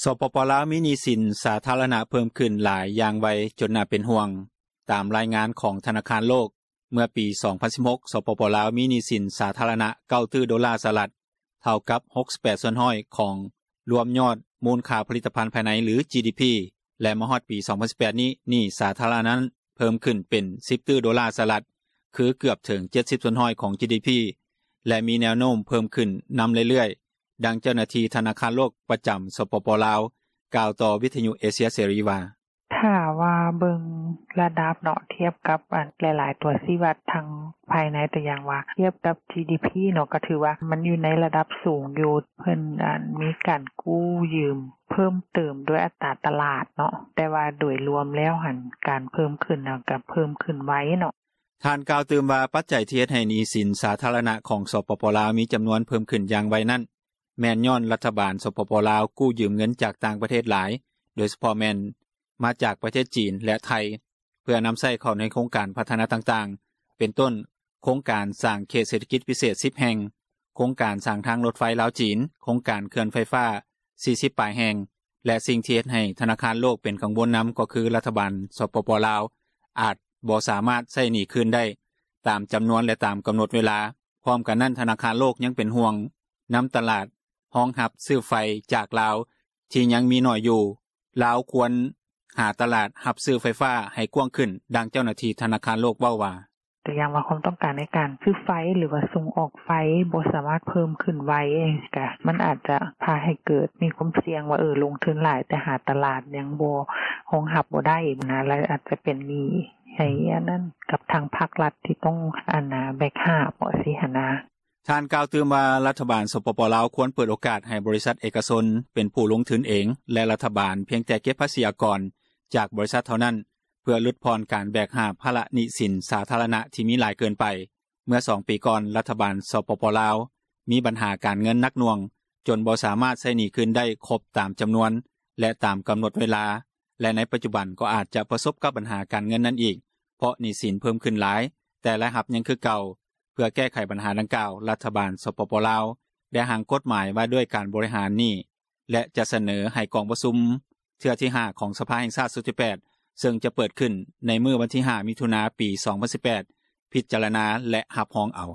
ສປປລາວ ມີໜີ້ສິນສາທາລະນະເພີ່ມຂຶ້ນຫຼາຍຢ່າງໄວຈົນໜ້າເປັນຫ່ວງ. ຕາມລາຍງານຂອງທະນາຄານໂລກ, ເມື່ອປີ ສອງພັນສິບຫົກ ສປປລາວ ມີໜີ້ສິນສາທາລະນະ 9 ຕື້ໂດລາສະຫະລັດ, ເທົ່າກັບ 68% ຂອງລວມຍອດມູນຄ່າຜະລິດຕະພັນພາຍໃນ ຫຼື GDP ແລະມາຮອດປີ 2018 ນີ້ ໜີ້ສາທາລະນະເພີ່ມຂຶ້ນເປັນ 10 ຕື້ໂດລາສະຫະລັດ, ຄືເກືອບເຖິງ 70% ຂອງ GDP ແລະມີແນວໂນ້ມເພີ່ມຂຶ້ນນຳເລື້ອຍໆ. ດັ່ງເຈົ້າໜ້າທີ່ທະນາຄານໂລກປະຈຳ ສປປລາວ ກ່າວຕໍ່ວິທຍຸເອເຊຍເສລີວ່າ: ຖ້າວ່າເບິ່ງລະດັບເນາະ ທຽບກັບອັນຫຼາຍໆຕົວຊີ້ວັດທາງພາຍໃນ ຕົວຢ່າງວ່າທຽບກັບ GDP ເນາະ ກໍຖືວ່າມັນຢູ່ໃນລະດັບສູງຢູ່. ເພິ່ນອັນມີການກູ້ຢືມເພີ່ມເຕີມດ້ວຍອັດຕາຕະຫຼາດເນາະ, ແຕ່ວ່າໂດຍລວມແລ້ວຫັ້ນ ການເພີ່ມຂຶ້ນນັ້ນກໍເພີ່ມຂຶ້ນໄວເນາະ. ທ່ານກ່າວຕື່ມວ່າ ປັດໄຈທີ່ເຮັດໃຫ້ໜີ້ສິນສາທາລະນະຂອງ ສປປລາວ ມີຈຳນວນເພີ່ມຂຶ້ນຢ່າງໄວນັ້ນ ແມ່ນຍ້ອນລັດຖະບານ ສປປລາວ ກູ້ຢືມເງິນຈາກຕ່າງປະເທດຫຼາຍ, ໂດຍສະເພາະແມ່ນມາຈາກປະເທດຈີນ ແລະ ໄທ ເພື່ອນຳໃຊ້ເຂົ້າໃນໂຄງການພັດທະນາຕ່າງໆ ເປັນຕົ້ນ ໂຄງການສ້າງເຂດເສດຖະກິດພິເສດ ສິບ ແຫ່ງ, ໂຄງການສ້າງທາງລົດໄຟລາວ-ຈີນ, ໂຄງການເຂື່ອນໄຟຟ້າ 40 ປາຍແຫ່ງ ແລະ ສິ່ງທີ່ເຮັດໃຫ້ທະນາຄານໂລກເປັນກັງວົນນຳ ກໍຄືລັດຖະບານ ສປປລາວ ອາດບໍ່ສາມາດໃຊ້ໜີ້ຄືນໄດ້ຕາມຈຳນວນ ແລະ ຕາມກຳນົດເວລາ. ພ້ອມກັນນັ້ນ ທະນາຄານໂລກຍັງເປັນຫ່ວງນຳຕະຫຼາດຮອງຮັບຊື້ໄຟຈາກລາວ ທີ່ຍັງມີໜ້ອຍຢູ່, ລາວຄວນຫາຕະຫຼາດຮັບຊື້ໄຟຟ້າໃຫ້ກວ້າງຂຶ້ນ. ດັ່ງເຈົ້າໜ້າທີ່ທະນາຄານໂລກເວົ້າວ່າ: ຕົວຢ່າງວ່າຄວາມຕ້ອງການໃນການຊື້ໄຟ ຫຼືວ່າສົ່ງອອກໄຟບໍ່ສາມາດເພີ່ມຂຶ້ນໄວ ກະມັນອາດຈະພາໃຫ້ເກີດມີຄວາມສ່ຽງວ່າ ເອີ ລົງທຶນຫຼາຍ ແຕ່ຫາຕະຫຼາດຍັງບໍ່ຮອງຮັບບໍ່ໄດ້ນະ ແລະອາດຈະເປັນໜີ້ໃຫ້ອັນນັ້ນກັບທາງພາກລັດທີ່ຕ້ອງອັນນະແບກຫາບ ເພາະຊິຫັ້ນນະ. ທ່ານກ່າວຕື່ມວ່າ ລັດຖະບານ ສປປລາວ ຄວນເປີດໂອກາດໃຫ້ບໍລິສັດເອກະຊົນເປັນຜູ້ລົງທຶນເອງ ແລະ ລັດຖະບານພຽງແຕ່ເກັບພາສີອາກອນຈາກບໍລິສັດເທົ່ານັ້ນ ເພື່ອຫຼຸດຜ່ອນການແບກຫາບພາລະໜີ້ສິນສາທາລະນະທີ່ມີຫຼາຍເກີນໄປ. ເມື່ອສອງປີກ່ອນ ລັດຖະບານ ສປປລາວ ມີບັນຫາການເງິນໜັກໜ່ວງ ຈົນບໍ່ສາມາດໃຊ້ໜີ້ຄືນໄດ້ຄົບຕາມຈຳນວນ ແລະ ຕາມກຳນົດເວລາ ແລະ ໃນປັດຈຸບັນກໍອາດຈະປະສົບກັບບັນຫາການເງິນນັ້ນອີກ ເພາະໜີ້ສິນເພີ່ມຂຶ້ນຫຼາຍ ແຕ່ລາຍຮັບຍັງຄືເກົ່າ. ເພື່ອແກ້ໄຂບັນຫາດັ່ງກ່າວ ລັດຖະບານ ສປປລາວ ໄດ້ຮ່າງກົດໝາຍວ່າດ້ວຍການບໍລິຫານໜີ້ ແລະ ຈະສະເໜີໃຫ້ກອງປະຊຸມເທື່ອທີ 5 ຂອງສະພາແຫ່ງຊາດຊຸດທີ 8 ເຊິ່ງຈະເປີດຂຶ້ນໃນມື້ວັນທີ 5 ມິຖຸນາ ປີ 2018 ພິຈາລະນາ ແລະ ຮັບຮອງເອົາ.